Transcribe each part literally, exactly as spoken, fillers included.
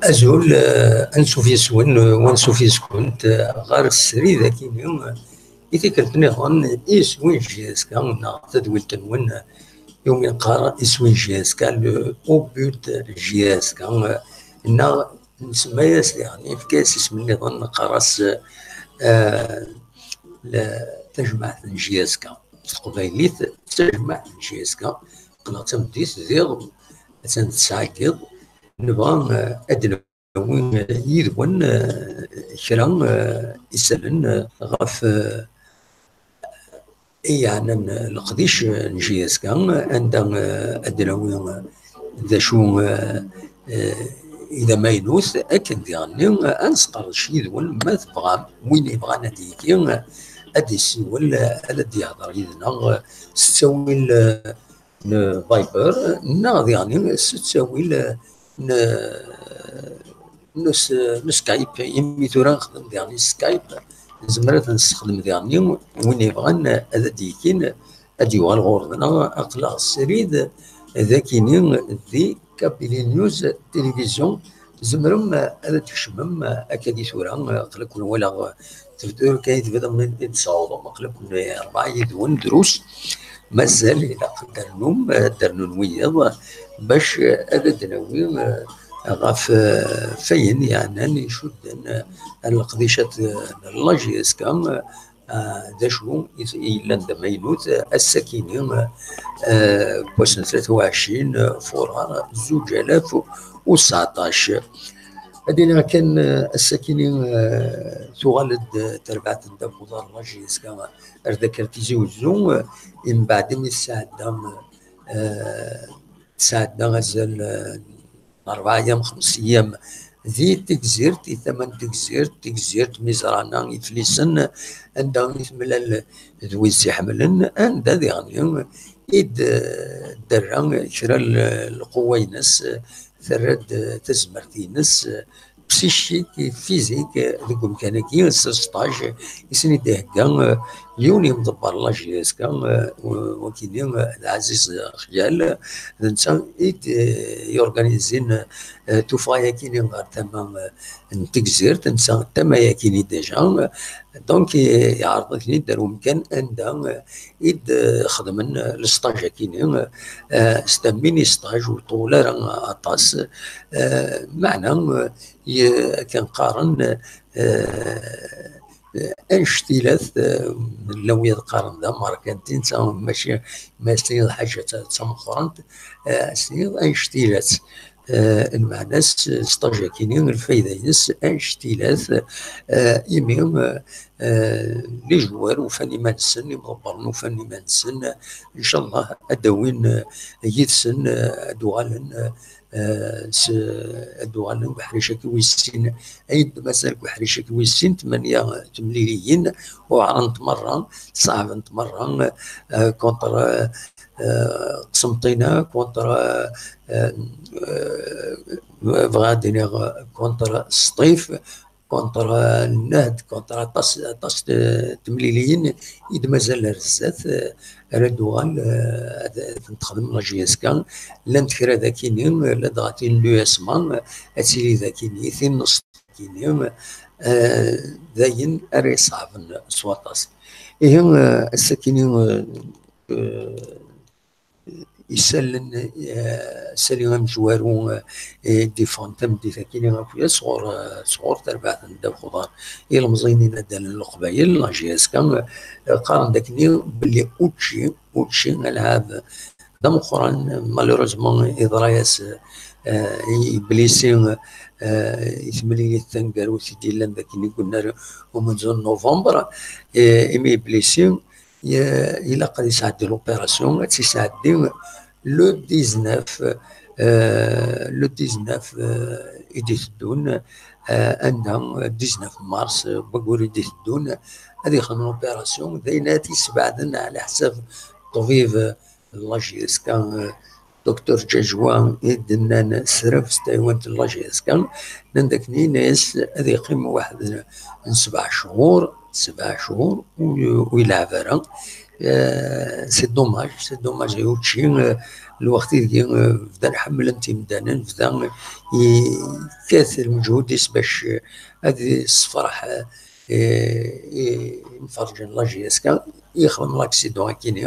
Azul, eh, ansuf yes-wen, eh, wansuf yes-kent, eh, ɣer srid akini, eh, i tikkelt nniḍen, iswi n J S K, neɣ tadwilt-nwen, eh, iwumi neqqar iswi n J S K, le obut J S K, eh, neɣ nsemma-yas diɣen, nefka-yas isem nniḍen, neqqar-as, eh, la-, tajmaɛt n J S K. S teqbaylit, d tajmaɛt n J S K. Qqneɣ tameddit diɣ, attan tesɛa n yiḍ. Nebɣa, eh, ad d-nawi yid-wen, eh, kra, eh, isallen, eh, ɣef, eh, i yeɛnan leqdic n J S K, anda, eh, ad d-nawi, eh, d acu, eh, eh, i d amaynut, akken diɣenni, eh, ad nesqerdec yid-wen, ma tebɣam, win yebɣan ad d-yeki, eh, ad d-yessiwel, eh, ad d-yehder yid-neɣ, eh, s ttawil, eh, n Viber, neɣ diɣenni s ttawil, eh, n, n us-, n Skype, imi tura nxeddem diɣenni Skype, nezmer ad nessexdem diɣenni win yebɣan ad d-yekin, ad d-yuɣal ɣur-neɣ. Aql-aɣ srid d akini di Kabylie News Télévision. Tzemrem ad d-tkecmem akka di tura, aql-aken walaɣ tebdur kan i tebdam i d-tessawḍem, aql-aken rebɛa yid-wen drus. Mazal ilaq ad d-ternum, ad d-rnun wiyaḍ bac ad d-nawi ɣef, eh, fayen yeɛnan icudden, eh, ar leqdicat, eh, n la J S K, eh, d acu i yellan d amaynut, eh, ass-akini, eh, n wass n tlata u ɛecrin furar zuǧ alaf u seɛṭac. Ad iniɣ kan, eh, ass-akini, eh, tuɣal-d, eh, terbaɛt n ddabex uḍar n la J S K ar takkart Tizi Uzzu, eh, mbeɛd imi tesɛedda, eh, tesɛedda azal, eh, n rebɛa ayyam, xems ayyam di Tegzirt, di tama n Tegzirt, Tegzirt, Mizrana, Iflisen, anda i temlal d wid tt-iḥemmlen, anda diɣen i d-, d-terra kra n lqewwa-ines, terra-d tazmert-ines, psychique, physique, deg umkan-agi, s stage i sen-id-ihegga, eh, yiwen yemḍebber n la J S K, eh, wakini, eh, d Ɛziz Xyal, d netta i d, eh, yorganizin, eh, tuffɣa-yakini ɣer tama, eh, n Tegzirt, netta d tama-yakini déjà, eh, donc, eh, yeɛreḍ-iten-id ar umkan anda, eh, i d-xedmen, eh, le stage-akini, eh, c'est un mini stage ur ṭwul ara aṭas, eh, meɛna, eh, ye-, akken qqaren, eh, anect-ilat, eh, llan wiyaḍ qqaren d amerkanti, netta mačči, ma s-tiniḍ ḥaǧa d ta-, d tameqqrant, eh, s-tiniḍ anect-ilat. Eh, lmeɛna-s, stage-akini, lfayda-ines, anect-ilat, eh, imi, eh, eh, les joueurs ufan iman-nsen, imḍebbren ufan iman-nsen, ncallah ad d-awin, eh, yid-sen, eh, ad d-uɣalen, eh, eh, s-, ad d-uɣalen deg uḥric-agi wis sin. Ayen d-mazal deg uḥric-agi wis sin, tmanya temliliyin, uɛrent merra, ṣeɛbent merra, eh, contre, eh, Qsenṭina, contre, eh, eh, bɣiɣ ad d-iniɣ contre Sṭif, contre Nnehd, contre aṭas, aṭas n temliliyin i d-mazal ar zdat, eh, ara d-uɣal, eh, ad, ad tent-texdem la J S K. Llant kra dagini, ladɣa tin n l'U S M A, ad tili dagini, tin n Sṭif dagini, eh, d ayen ara iṣeɛben s waṭas. Ihi, eh, ass-akini, eh, eh, isallen, eh, isali amezwaru, eh, i d-iffɣen tameddit-akini akk-, sɣur, eh, sɣur terbaɛt n ddabex uḍar ilemẓiyen inaddalen n Leqbayel, la J S K, eh, qqaren-d akkenni belli učči, učči alɛab d ameqqran, malheureusement, yeḍra-yas, eh, i Iblisi, eh, i temlilit taneggarut i d-yellan d akken i yenna umenzu n novembre, eh, imi Iblisi, ye-, ilaq ad yesɛeddi l'opération, ad tt-yesɛeddi le dix-neuf, eh, le dix-neuf, eh, i d-iteddun, eh, anda, dix-neuf mars, eh, waggur i d-iteddun, ad yexdem l'opération, d ayen ad t-yesbeɛden ɛla ḥsab ṭṭbib, eh, n la J S K, eh, Docteur Djadjoua, i d-nnan sref s taywant n la J S K, nnan-d akken yenna-yas ad yeqqim waḥed n sebɛa cchur, sebɛa cchur, ur, ur yelɛab ara. Euh, c'est dommage, c'est dommage. Et aussi, euh, lweqt ideg, euh, bdan ḥemmlen-t yimdanen, bdan yekkat lmeǧhud-is bac, euh, ad yessefreḥ, euh, i, i imferrǧen n la J S K, yexdem l'accident akini,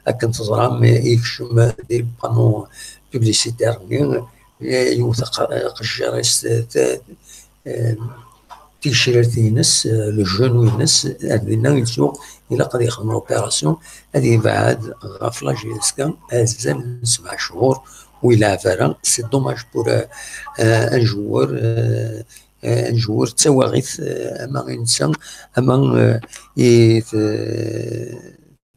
akken teẓram, euh, yekcem di panneau publicitaire-nni, euh, yewwet aq-, aqejjir-is, euh, t-, euh, tigecrirt-ines, euh, le genou-ines, ar dinna yettuɣ, ilaq ad yexdem l'opération, ad yebɛed ɣef la J S K azal n sebɛa cchur ur yelɛab ara. C'est dommage pour, euh, euh, un joueur, euh, euh, un joueur d tawaɣit, euh, ama i netta, ama, euh, i t-,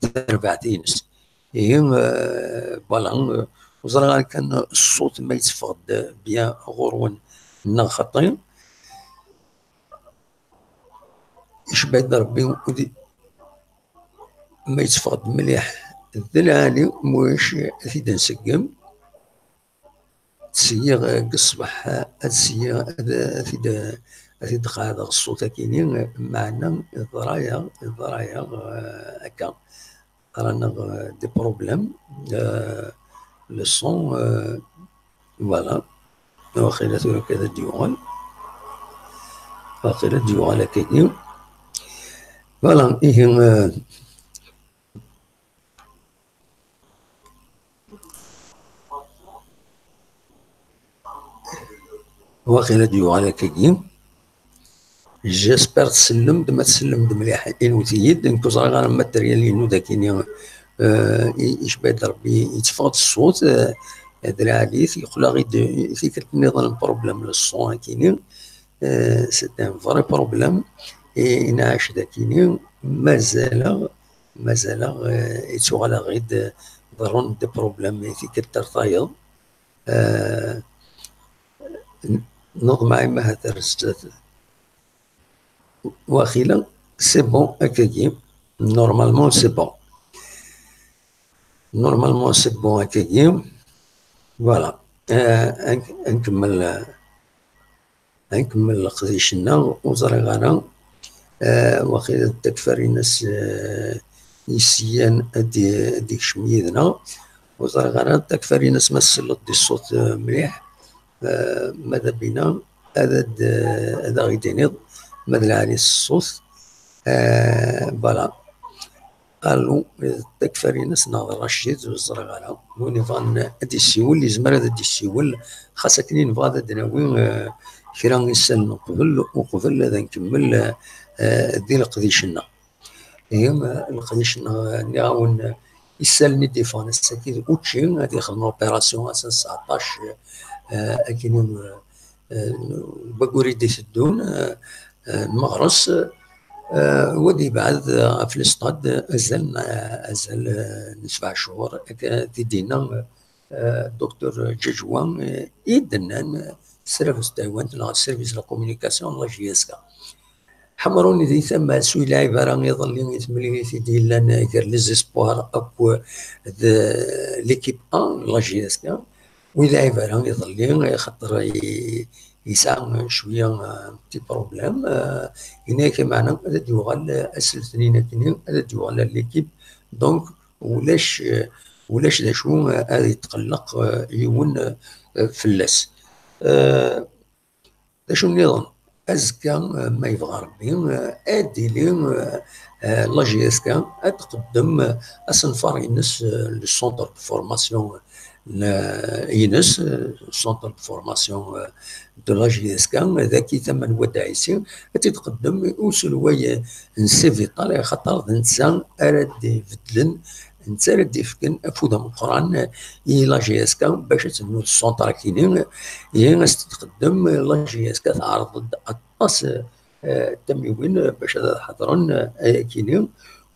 terbaɛt-ines. Ihi, euh, voilà, euh, ur ẓriɣ ara kan ṣṣut ma yetteffeɣ-d bien ɣur-wen neɣ xaṭi. Icebba-d Rebbi, ur d-, ma yetteffeɣ-d mliḥ d lɛali, muc ad t-id-nseggem. Syiɣ, eh, deg ṣṣbeḥ, eh, ad syiɣ, ad, ad t-id-, ad t-id-qeɛdeɣ ṣṣut akini, eh, meɛna iḍra-yaɣ, iḍra-yaɣ, eh, akka. Ḍran-aɣ, eh, des problèmes, eh, le son, eh, voilà. Waqila tura akka ad d-yuɣal. Waqila ad d-yuɣal akkagi. Voilà, ihi, eh, Waqila ad d-yuɣal akkagi. J'espère tsellem-d, ma tsellem-d mliḥ, inwet-iyi-d. Nekk ur ẓriɣ ara matériel-inu dagini, euh, i, icba-d Rebbi, yetteffeɣ-d ṣṣut, euh, d lɛali-t, yeqleɣ-id tikkelt nniḍen problème le son akini. Euh, c'est un vrai problème. Et inɛac dagini, mazal-aɣ, mazal-aɣ, euh, yettuɣal-aɣ-id, euh, ḍerrun-d des problèmes i tikkelt ar tayeḍ. Euh, n-, neḍmeɛ i ma ahat ar zdat. Waqila, c'est bon, akkagi. Normalement, c'est bon. Normalement, c'est bon, akkagi. Voilà. Euh, ad n-, ad nkemmel, euh, ad nkemmel leqdic-nneɣ, ur ẓriɣ ara, euh, waqila d takfarinas, euh, yesyan ad d-, ad d-ikcem yid-neɣ. Ur ẓriɣ ara takfarinas ma tselleḍ di ṣṣut, euh, mliḥ, euh, ma d abina ad, ad, ad aɣ-d-tiniḍ ma d lɛali s ṣṣut. Euh, voilà. Allo, euh, takfarinas neɣ d Racid, ur ẓriɣ ara. Win ibɣan ad d-yessiwel, yezmer ad d-yessiwel. Xas akken i nebɣa ad d-nawi, euh, kra n isallen uqbel, uqbel ad nkemmel, euh, euh, di leqdic-nneɣ. Ihi, euh, leqdic-nneɣ, euh, nniɣ-awen, euh, isallen i d-yeffɣen ass-agi d učči, ad ixdem l'opération ass n tseɛṭac, euh, akini, euh, euh, n waggur i d-iteddun, euh, euh, n meɣres, euh, u ad yebɛed, euh, ɣef lestad, euh, azal n, euh, azal, euh, n sebɛa cchur, akka i d-yenna, euh, Docteur Ǧaǧwa, euh, i d-nnan, euh, s tadabut n tɛiwant neɣ service de la communication n la J S K. Ḥemrun di tama-s ur yelɛib ara iḍelli i temlilit i d-yellan gar les espoirs akked, euh, l'équipe A n la J S K. Ur yelɛib ara iḍelli, axaṭer i-, yesɛa cwiya, euh, un petit problème. Euh, yenna-yak, meɛna ad d-yuɣal, euh, ass n letnin akkenni, ad d-yuɣal ar l'équipe. Donc, ulac, euh, ulac d acu, euh, ad yetqelleq, euh, yiwen, euh, fell-as. Euh, d acu nniḍen? Azekka, eh, ma yebɣa Rebbi, eh, ad d-tili, eh, eh, la J S K ad tqeddem, eh, asenfar-ines, eh, le centre de formation, eh, ines, eh, centre de formation, eh, de la J S K, dagi tama n Wad Ɛisi, ad tt-id-tqeddem i uselway, eh, n Sivital, axaṭer d netta ara d-ibeddlen, netta ara d-ifken afud ameqqran i la J S K bac ad tebnu tṣunṭra-kini. Ihi, ad s-tt-tqeddem, la J S K teɛreḍ-d aṭas, eh, tamiwin bac ad ḥeḍren, eh, ayakini.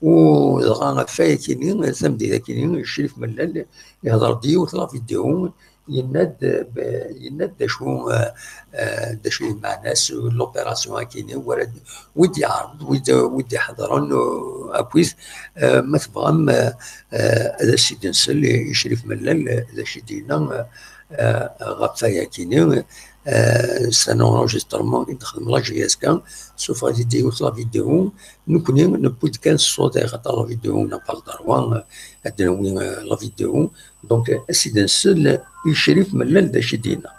U dɣa ɣef wayakini, tameddit-akini, Crif Mellal ihder-d yiwet la vidéo, yenna-d, eh, yenna-d d acu, eh, eh, d acu i d lmeɛna-s l'opération akini, wala d-, wi d-yeɛreḍ, wi d-, wi d-iḥeḍren, eh, akkit, eh, ma tebɣam, eh, eh, ad as-id-nsel i, i Crif Mellal, eh, d acu i d-yenna, eh, ɣef waya-kini, c'est un enregistrement i d-texdem la J S K, suffɣet-id yiwet la vidéo, nekkni newwi-d kan ṣṣut, axaṭer la vidéo n'a pas le droit ad d-nawi la vidéo. Donc, ad s-id-nsel i Crif Mellal d acu i d-yenna.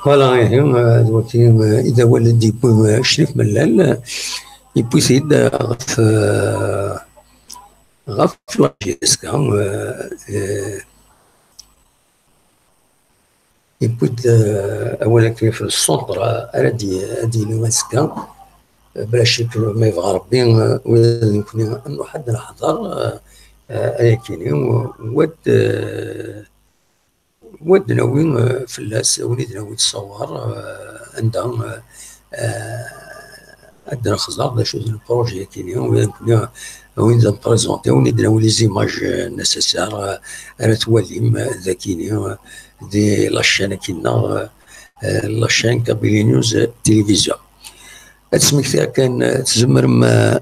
Voilà, ihi, eh, d waki, eh, i d awal i d-yewwi, eh, Crif Mellal, eh, yewwi-t-id, eh, ɣef, eh, ɣef la J S K, eh, eh, yewwi-d, eh, awal akken ɣef le centre, eh, ara d-, ad d-yili azekka, eh, bla ccek, ma yebɣa Rebbi, eh, ula d nekkni ad nruḥ ad neḥḍer, eh, eh, ayakini, u ad, eh, u ad d-nawi, eh, fell-as, win i d-nawi d ṣṣawar, eh, anda, eh, eh, ad d-nexẓer d acu d le projet-akini, win, win d amprezenti, win i d-nawi les images, eh, nécessaires, eh, ara twalim, eh, dagini, eh, di la chaîne-agi-nneɣ, eh, eh, la chaîne Kabylie News, eh, Télévision. Ad smektiɣ kan, eh, tzemrem, eh,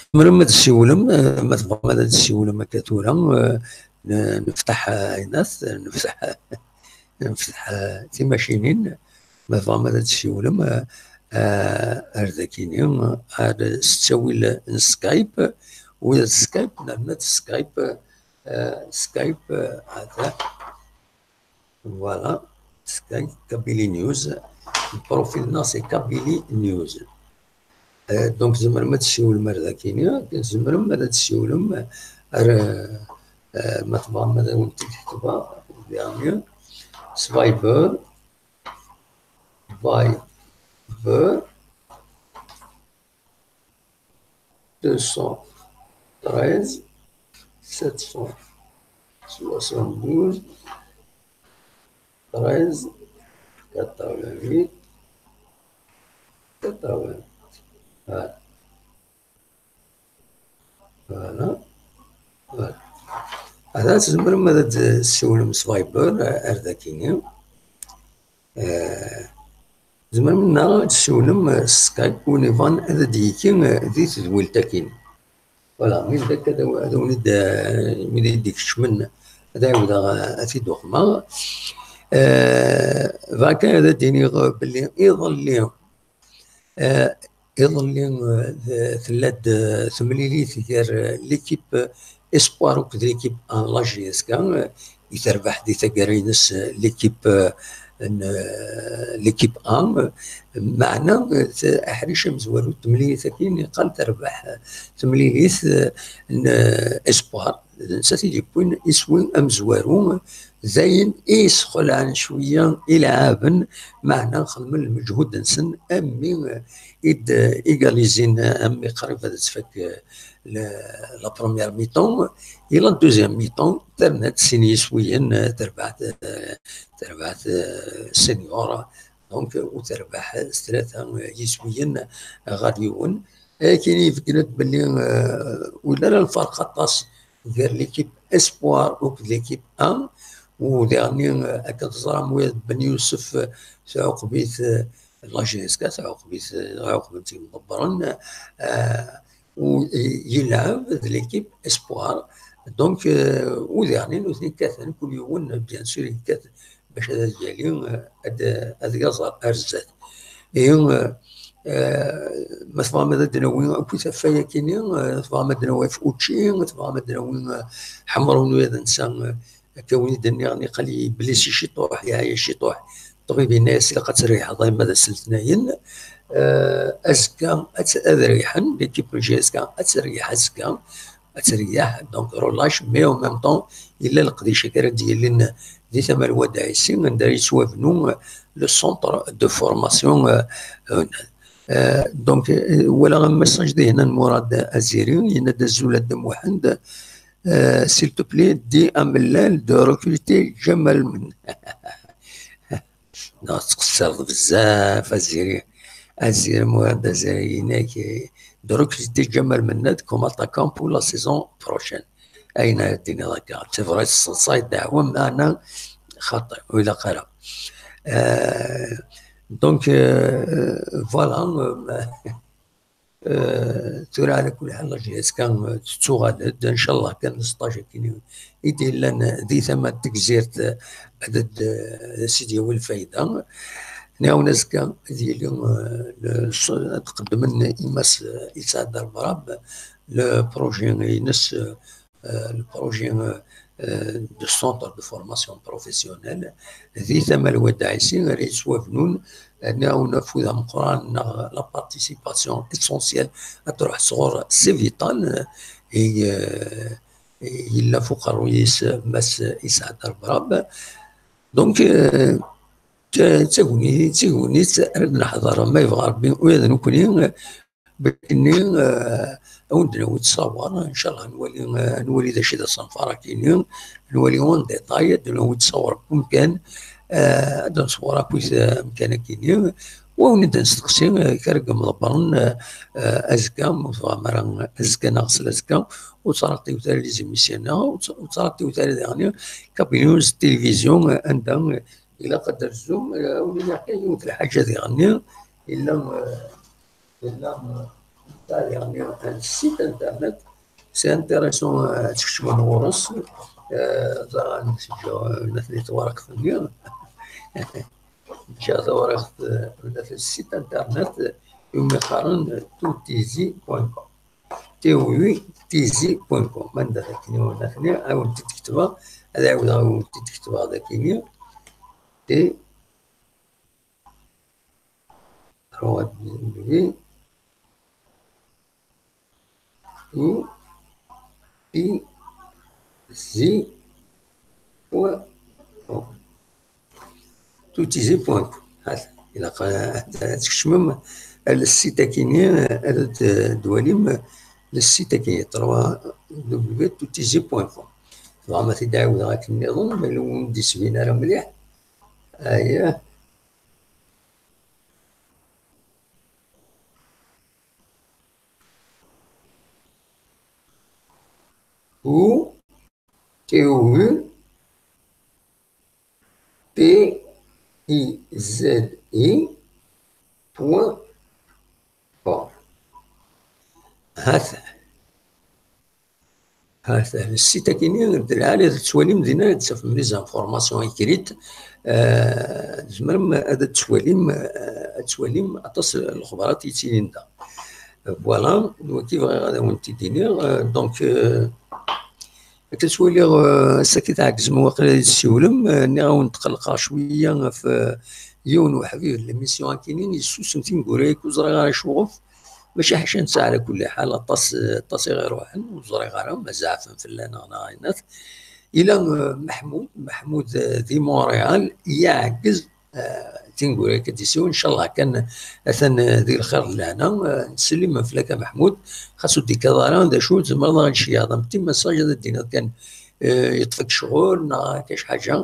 tzemrem ad d-ssiwlem, eh, ma tebɣam ad d-ssiwlem akka tura, eh, n-, neftaḥ, eh, aynat, neftaḥ, neftaḥ, eh, timacinin, ma tebɣam ad d-ssiwlem, eh, eh, ar dakini, ar s ttawil n Skype, u Skype, nerna-d Skype, eh, Skype, eh, ata. Voilà, Skype Kabylie News. Le profil-nneɣ, c'est Kabylie News. Euh, donc, tzemrem ad tessiwlem ar dakini, tzemrem ad tessiwlem ar, euh, ma tebɣam ad awen-t-id-ketbeɣ, dernier, s Viber, Viber, deux cent treize, sept cent soixante-douze, treize, quatre-vingt-huit, quatre-vingts. Voilà. Voilà. Voilà. Hada tzemrem ad d-tessiwlem s Viber, eh, ar dakini. Eh, tzemrem neɣ ad d-tessiwlem, eh, s Skype, win ibɣan ad d-yekki, eh, di tedwilt-akin. Voilà, mi d akka ad aw-, ad awen-id, eh, wid i d-ikecmen, ad ɛiwdeɣ, eh, ad t-id-uqmeɣ. Eh, bɣa kan ad d-iniɣ belli iḍelli, eh, iḍelli, eh, d-, tella-d, eh, temlilit gar, eh, l'équipe Espoir akked l'équipe A n la J S K, eh, i terbeḥ di taggara-ines, eh, l'équipe, eh, n, eh, l'équipe A. Meɛna, eh, t-, aḥric amezwaru n temlilit-agi, iqqan terbeḥ, eh, temlilit, eh, n, eh, Espoir. D nettat i d-yewwin iswi amezwaru, d ayen i yesxelɛen cwiya ilɛaben, meɛna xedmen lmeǧhud-nsen, am mi, eh, i d-, eh, égalisin, eh, am mi qrib ad tfak, eh, la, la première mi-temps, et la deuxième mi-temps, terna-d sin yiswiyen, eh, terbaɛt, eh, terbaɛt, eh, Senior, donc, u terbeḥ s tlata, eh, yiswiyen ɣer yiwen. Akken ibeddel-d belli, eh, ur yelli ara lferq aṭas gar l'équipe Espoir akked l'équipe A, u diɣen, eh, akken teẓram, Wid Ben Youssef, eh, tɛuqeb-it, eh, la J S K, tɛuqeb-it, eh, ɛuqben-t yimḍebbren, eh, u yelɛeb d l'équipe Espoir. Donc, eh, u diɣen nutni kkaten, kul yiwen, bien sûr, yekkat bac ad yali, eh, ad, ad yaẓ ar zdat. Ihi, eh, eh, ma tebɣam ad d-nawi akk taffa-yakini, eh, tebɣam ad d-nawi ɣef učči, tebɣam ad d-nawi, eh, ḥemrun u ad nsa, eh, akka win i d-nniɣ, niqal yeblisi ciṭuḥ, yeɛya ciṭuḥ. Ṭṭbib yenna-yas ilaq ad triḥeḍ, ay ma d ass n letnayen. Eh, azekka ad, ad riḥen, l'équipe n J S K ad triḥ azekka, ad triḥ, donc relâche, mais en même temps, yella leqdic-agi ara d-yilin di tama n Wad Ɛisi, anda ara yettwabnu, euh, le centre de formation, euh, euh, donc, euh, walaɣ un message dihin n Murad Aziri, yenna-d: "Azul a Dda Muḥend, euh, s'il te plaît, dis à Mellal de recruter Ǧamal Menna." Non, tettqeṣṣireḍ bezzaf, Aziri. Aziri, Murad Aziri, yenna-k, eh, de recruter Ǧamal Menna comme attaquant pour la saison prochaine. Ayen ara d-tiniḍ akka, c'est vrai, tesseḍsay ddeɛwa, meɛna xaṭi, ur ilaq ara. Euh, donc, euh, voilà, euh, Euh, tura, ɛla kulli ḥal, la J S K, euh, tettuɣal-d, ncallah kan sṭaj akken i d-yellan di tama n Tegzirt, euh, ad d-, euh, ad s-id-yawi lfayda. Nniɣ-awen azekka ad yili, euh, le, s-, ad qeddmen i Mass, euh, Isɛad Arbrab, le projet-ines, euh, euh, le projet, euh, euh, de centre de formation professionnelle. Di tama n Wad Ɛisi ara yettwabnun, euh, nniɣ-awen afud ameqqran neɣ la participation essentielle ad truḥ sɣur Cevital, euh, et, euh, et yella f uqerruy-is Mass Isɛad Arbrab. Donc, euh, d, d tagnit, d tagnit ara d-neḥḍer, ma yebɣa Rebbi, ula d nekkni, euh, Belli, euh, ad wen-d-nawi ttṣawer, ncallah, ad nwali, euh, ad nwali d acu i d asenfar-agi-nni, ad nwali en détail, ad d-nawi ttṣawer n wemkan, euh, ad d-nṣewwer akkit, euh, amkan-agi-nni, u ad wen-d-nesteqsi, euh, kra n yimḍebbren, euh, euh, azekka, ma ur tebɣam ara azekka neɣ s azekka, ur ttṛaṭiwet ara les émissions-a, ur tt-, ur ttṛaṭiwet ara diɣen cabinet de télévision, euh, anda, euh, ilaq ad d-rzuɣ, euh, ad wen-iniɣ kan yiwet n lḥaǧa diɣen, yella, euh, Yella, euh, diɣen un site internet, c'est intéressant, euh, ad tkecmem ɣur-s, euh, ẓran, euh, natni tawraqt-nni. Ǧǧiɣ tawraqt, euh, natni site internet, euh, umi qqaren, euh, tutizi point com. T U T Z point com. Anda d akini, natni, ad wen-t-id-ketbeɣ, ad ɛiwdeɣ ad wen-t-id-ketbeɣ d akini. T W P Z point com. Tutizi point com. Hata, ilaq ad, ad tkecmem ar le site akini, ad d-, d-twalim le site akini, trois W tutizi point com. Tebɣam ad t-id-ɛiwdeɣ akken nniḍen, ma yella ur d-isbin ara mliḥ. Aya. U T W P I Z I point com. Hata. Hata, le site akini, d lɛali ad tettwalim dinna, ad tafem les informations écrites. Euh, tzemrem ad tettwalim, euh, ad twalim aṭas n lexbarat yettilin da. Voilà, wagi bɣiɣ ad awen-t-id-iniɣ. Euh, donc, euh, akka ttwaliɣ, euh, ass-agi tɛeggzem waqila ad d-tsiwlem, euh, nniɣ-awen tqellqeɣ cwiya ɣef, euh, yiwen uḥbib n l'émission akini, yessusem tineggura-agi, ur ẓriɣ ara acuɣef, maca ḥaca netta, ɛla kulli ḥal, aṭas, aṭas i ɣ-iruḥen, ur ẓriɣ ara ma zeɛfen fell-aneɣ neɣ ayenat. Yella, euh, Meḥmud, Meḥmud, euh, di Montréal, iɛeggez, euh, tineggura-agi ad d-isiwel, ncallah kan atan, euh, di lxir d lehna, euh, nsellem fell-ak a Meḥmud, xas ur d-ikkaḍ ara, d acu, tzemreḍ ad ɣ-d-tceyyaɛeḍ un petit message, ad d-tiniḍ kan, euh, yeṭṭef-ik ccɣel, neɣ akka ḥaǧa,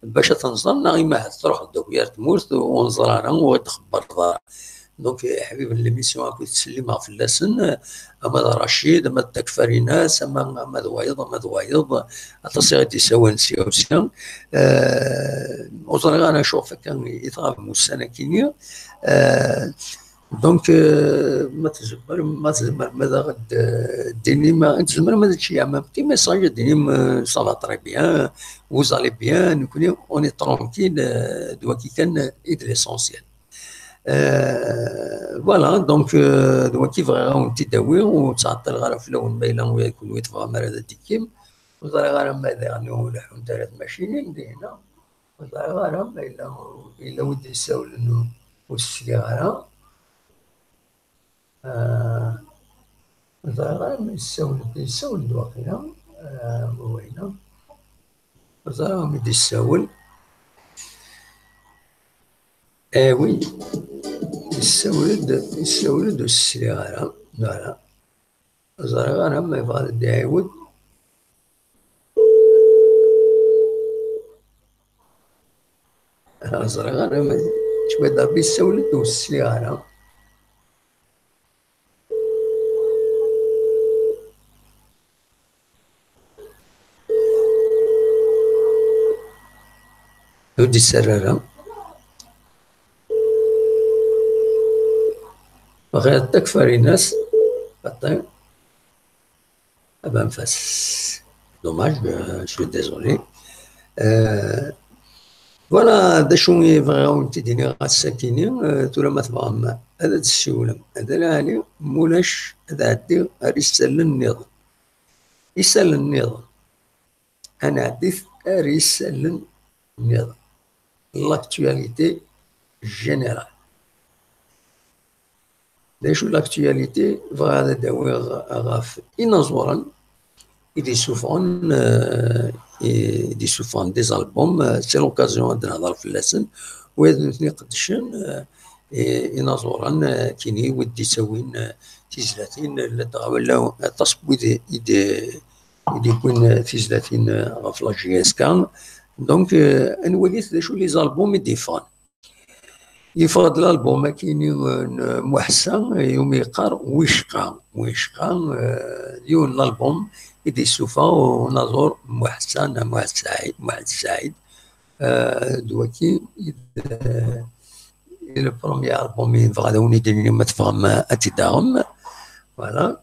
bac ad t-nẓer, neɣ ima ahat truḥeḍ-d akk yir tmurt, ur neẓri ara, ur ɣ-d-txebbreḍ ara. Donc, iḥbiben n l'émission, akked ttsellimeɣ fell-asen, ama d Racid, ama d Takfarinas, ama, ama d wayeḍ, ama d wayeḍ, aṭas i ɣ-d-isawalen sya u sya. Euh, ur ẓriɣ ara acuɣef akka i tɣabem ussan-akini. Euh, donc, euh, ma tzemrem, ma tzemrem ad aɣ-d-tinim, tzemrem ad d-tceyyɛem un petit message, ad d-tinim, euh, ça va très bien, vous allez bien, nekkni, on est tranquille, euh, d waki kan i d l'essentiel. Euh, voilà, donc, euh, d waki bɣiɣ ad wen-t-id-awiɣ, ur ttɛeṭṭileɣ ara fell-awen ma yella ula d kenwi tebɣam ara ad d-tekkim. Ur ẓriɣ ara ma daɣen ur leḥḥunt ara tmacinin dinna. Ur ẓriɣ ara ma yella, yella wi d-yessawlen ur, ur sliɣ ara. Ah, ur ẓriɣ ara ma yessawel, yessawel-d waqila, ah, wawayla. Ur ẓriɣ ara ma d-yessawel. Eh oui, yessawel-d, yessawel-d ur s-sliɣ ara. Voilà. Ur ẓriɣ ara ma yebɣa ad d-iɛiwed. Ur ẓriɣ ara ma cwiṭ Ṛebbi yessawel-d ur s-sliɣ ara. Ur d-isarra ara. Bɣiɣ Takfarinas, xaṭi. Ah ben, face. Dommage, euh, je suis désolé. Euh, voilà, d acu i bɣiɣ ad wen-t-id-iniɣ ass-akini, euh, tura ma tebɣam ad d-tessiwlem d Lɛali, mulac ad ɛeddiɣ ar isallen nniḍen. Isallen nniḍen. Ad nɛeddit ar isallen nniḍen. L'actualité générale. D acu l'actualité? Bɣiɣ ad d-awiɣ ɣef inaẓuren i d-isuffɣen, euh, i d-isuffɣen des albums, euh, c'est l'occasion ad d-nehḍer fell-asen, wid nutni qeddcen, euh, i, inaẓuren, euh, kini wid d-ittawin, euh, tizlatin, ladɣa wala aṭas n wid i d-, i d-yewwin, euh, tizlatin, euh, ɣef la J S K. Donc, euh, ad nwalit d acu les albums i d-yeffɣen. Yeffeɣ-d l'album akini, euh, n Muḥsa, i umi yeqqar Wicqa. Wicqa, euh, d yiwen n l'album i d-yessufeɣ unaẓur Muḥsa, neɣ Muḥ Saɛid, Muḥ Saɛid. Euh, d waki i d, euh, i le premier album i nebɣa ad awen-id-nini ma tebɣam, euh, ad t-id-taɣem. Voilà.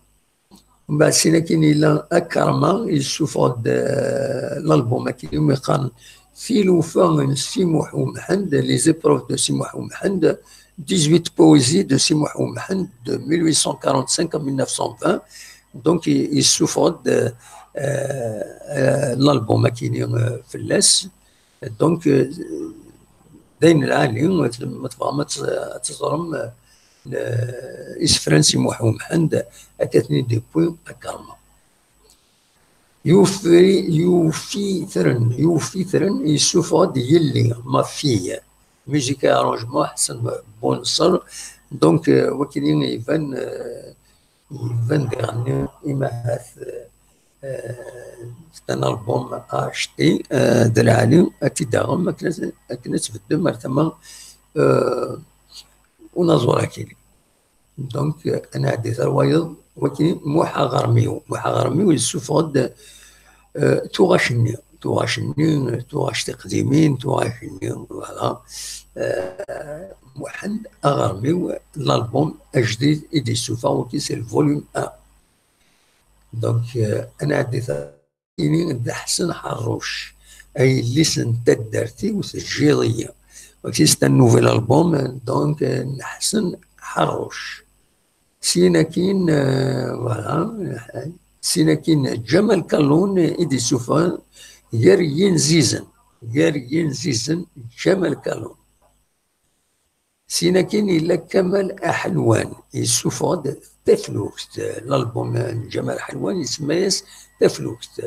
Mbeɛd sin akin yella Akarma, yessufeɣ-d, euh, l'album akin umi qqaren Tilufa n Si Muḥ Umḥend, Les épreuves de Si Muḥ Umḥend, dix-huit poésies de Si Muḥ Umḥend de mille huit cent quarante-cinq à mille neuf cent vingt. Donc, i-, yessufeɣ-d, euh, euh, l'album akini, euh, fell-as. Donc, euh, d ayen lɛali, ma tebɣam ad t-, ad teẓrem, euh, isefra n Si Muḥ Umḥend, akka ten-id-yewwi Akarma. Yufi-, yufitren, yufitren, yessufeɣ-d Yelli, Ma fille. Musique et arrangement, Ḥsen Bunṣer. Donc, euh, wakini iban, euh, iban diɣen, imahat, euh, euh, c'est un album à acheter, euh, d lɛali, ad t-id-taɣem, akken ad, akken ad tbeddem ar tama, euh, unaẓur akini. Donc, euh, ad nɛeddi ar wayeḍ, wakini Muḥ Aɣermiw. Muḥ Aɣermiw yessufeɣ-d, euh, tuɣac-nni, tuɣac-nni, tuɣac tiqdimin, tuɣac-nni, voilà. Euh, Muḥend Aɣermiw, l'album ajdid i d-yessufeɣ, waki c'est le volume un. Donc, euh, ad nɛeddi ini d Ḥsen Ḥerruc, ay yelli-s n taddart-iw teǧǧiḍ-iyi. Waki c'est un nouvel album, donc, euh, n Ḥsen Ḥerruc. Syin akin, euh, voilà, syin akin Ǧamal Kalun i d-isuffɣen Gar yinzizen, Gar yinzizen, Ǧamal Kalun. Syin akin yella Kamal Aḥelwan, yessufeɣ-d Taflukt. L'album n Ǧamal Aḥelwan isemma-yas Taflukt.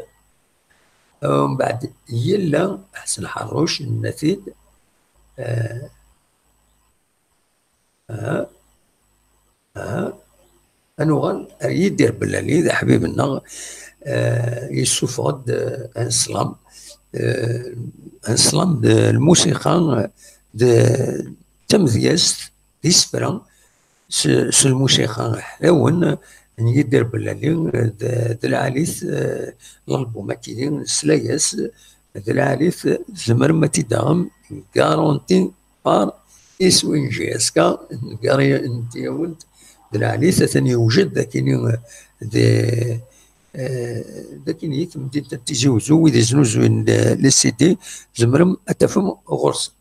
Umbeɛd yella Ḥsen Ḥerruc, nenna-t-id. Ah, ah, ah. Ad nuɣal ar Yidir Bellali, d aḥbib-nneɣ, euh, yessufeɣ-d, euh, un slam, euh, un slam de lmusiqa, euh, de tamedyazt, d isefra, s lmusiqa ḥlawen n Yidir Bellali, d lɛali-t. Lalbum-agi nesla-yas, d lɛali-t. Tzemrem ad t-id-taɣem, garanti par S W N G S K, n-, n-, n-, d lɛali-t. Atan yewjed akini d d akini i temdint n Tizi Uzzu, wid iznuzuyen les C D, tzemrem ad tafem ɣur-sen.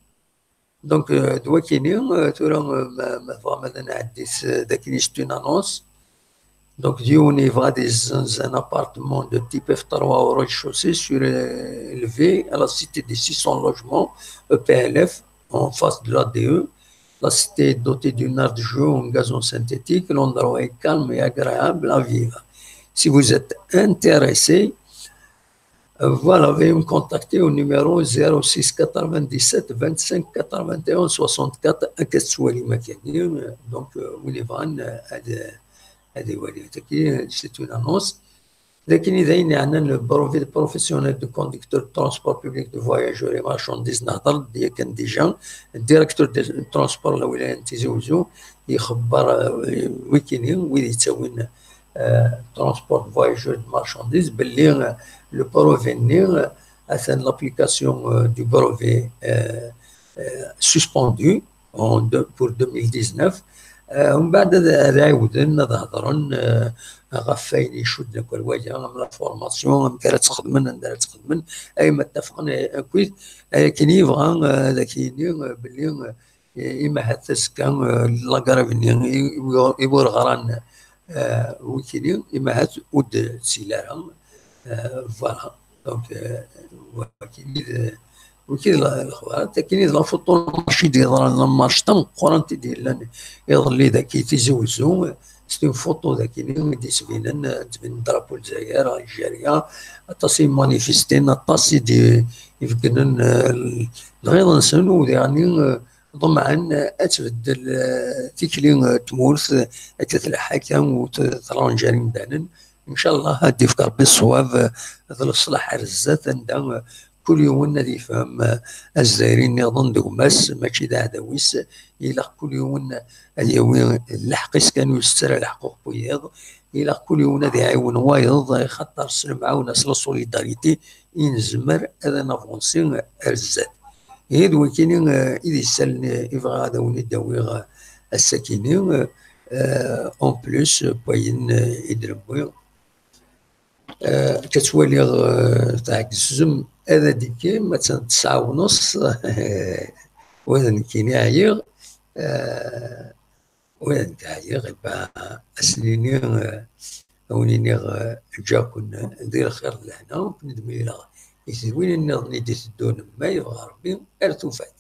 Donc, euh, d wakini, euh, tura, euh, ma, ma tebɣam ad nɛeddi s, d akini, c'est une annonce. Donc, d yiwen yebɣa ad yezzenz un appartement de type F trois au rez-de-chaussée sur, euh, Levey, à la cité des six cents logements, E P L F, en face de l'A D E. La cité est dotée d'une aire de jeu en gazon synthétique. L'endroit est calme et agréable à vivre. Si vous êtes intéressé, euh, voilà, veuillez me contacter au numéro zéro six quatre-vingt-dix-sept vingt-cinq quatre-vingt-un soixante-quatre. Ad tettwalim akani, euh, donc, euh, win yebɣan, euh, ad, ad iwali. C'est une annonce. Lakin d ayen yeɛnan le brevet de professionnel de conducteur de transport public de voyageurs et marchandises, nehḍer-d yakan déjà, directeur de transport la wilaya n Tizi Uzzu, yexebber, euh, wikini, wid yettawin, euh, transport de voyageurs et de marchandises, belli, euh, le brevet-nni, euh, atan l'application, euh, du brevet, euh, euh, suspendue en deux, pour deux mille dix-neuf. Euh, mbeɛd ad, ad ɛiwden, ad hedren, euh, ɣef wayen icudden akk ar waya, am la formation, amek ara tt-xedmen, anda ara tt-xedmen, ayen ma ttafqen akkit, akken yebɣa, euh, ad ak-yini, euh, belli, euh, imahat azekka, euh, la grève-nni i, i, i wur ɣran, euh, wikini, imahat ur d-ttili ara. Euh, voilà. Donc, euh, wakini d, wakini d la, lexbarat. Akini d la photo n la marche i d-yeḍran, la marche tameqqrant i d-yellan iḍelli dagi Tizi Uzzu. C'est une photo dakini i d-yettbinen, euh, yettbin drapeau Lezzayer, Algérie. Aṭas i manifestin, aṭas i d-ibeggnen, euh, lɣiḍ-nsen, u diɣen, euh, ḍemɛen, euh, ad tbeddel, euh, tikli, euh, tmurt, euh, akka tleḥḥa akka, u t-, tṛanǧer imdanen. Ncallah ad d-yefk Ṛebbi ṣṣwab, eh, d leṣlaḥ ar zdat, anda, eh, kul yiwen ad yefhem, eh, azzayri nniḍen d gma-s, mačči d aɛdaw-is. Ilaq kul yiwen ad yawi lḥeqq-is kan, ur yessettu ara lḥeqq n wiyaḍ. Ilaq kul yiwen ad iɛiwen wayeḍ, axaṭer s lemɛawna, s la solidarité, i nezmer ad navansé ar zdat. Ihi d wakini, eh, i d isalen, eh, i bɣiɣ ad awen-id-awiɣ, eh, ass-akini, eh, en plus, eh, n wayen, eh, i d-newwi. Eh, akka ttwaliɣ, eh, tɛeggzem, ad d-ikim, attan tesɛa u nneṣ, wa d nekkini ɛyiɣ, eh, wa d nekk ɛyiɣ, iba, ad sen-iniɣ, eh, ad wen-iniɣ, eh, ǧǧa-ken di lxir d lehna, ad ken-id-mlileɣ i tedwin nniḍen i d-iteddun, ma yebɣa Ṛebbi, ar tufat.